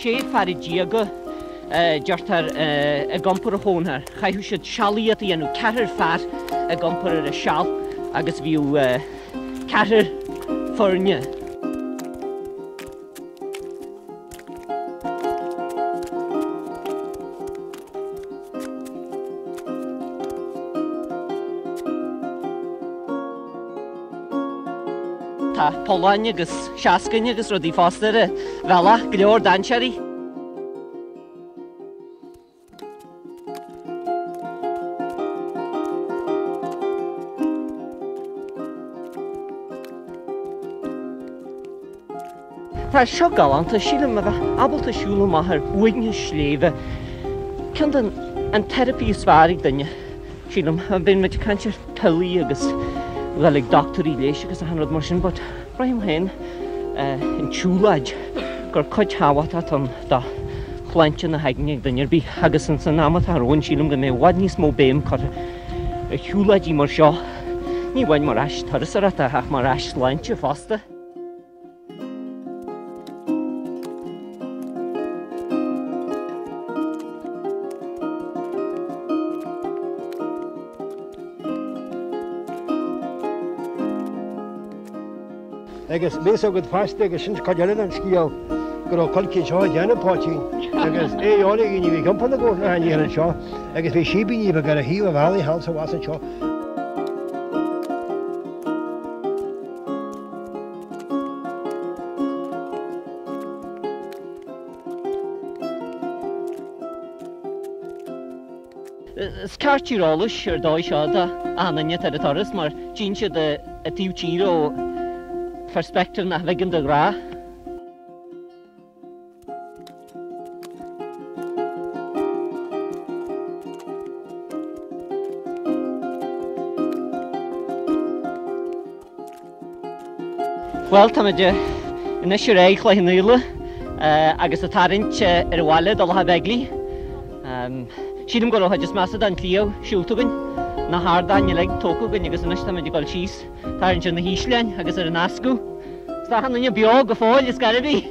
16 fear deirtear ag iompar an chónra. Chaithfeadh siad sealaíocht a dhéanamh, ceathrar fear ag iompar ar a seal agus bhíodh ceathrar foirne. Tá polláin agus seascainn agus rudaí fosta ar an bhealach, go leor dainséirí. Tá seo galánta, sílim, a bheith ábalta siúl amach ar uaigneas sléibhe. Ceann den an teiripí is fearr ag duine, sílim. Bíonn muid ag caint ar piollaí agus dhul ag dochtúirí leighis agus achan rud mar sin but braithim féin an tsiúlóid gur cuid thábhachtach ann do shláinte na haigne ag duine ar bith agus ins an am atá romhainn sílim go mbeidh i bhfad níos mó béim curtha ar shiúlóidí mar seo, ní amháin mar áis turasóireachta ach mar áis sláinte fosta. Agus bhí fhios agat fosta, agus sin cuid eile den scéal, go raibh coillte anseo ag déanamh poitín agus é a fháil ag daoine a bhí ag iompar na gcócaireacha aniar anseo agus bhí síbíní beag ar a thaobh an bhealaigh thall is abhus anseo. Is ceart tír eolais ar dóigh seo do achan duine atá ar an turas mar tchíonn siad an taobh tíre ó pheirspective nach bhfeiceann de ghnáth. Bhuel, táimid anois ar aghaidh Chloich Cheann Fhaola agus ag tarraingt ar an bhaile do Loch a' Bheiglaoich. Sílim go raibh an chuid is measa den tsliabh siúlta againn, na hardáin uilig tógtha againn agus anois táimid ag dul síos, tarraingt ar na hísleáin agus ar an eascú. Tá achan duine beo go fóill, is gairbhí!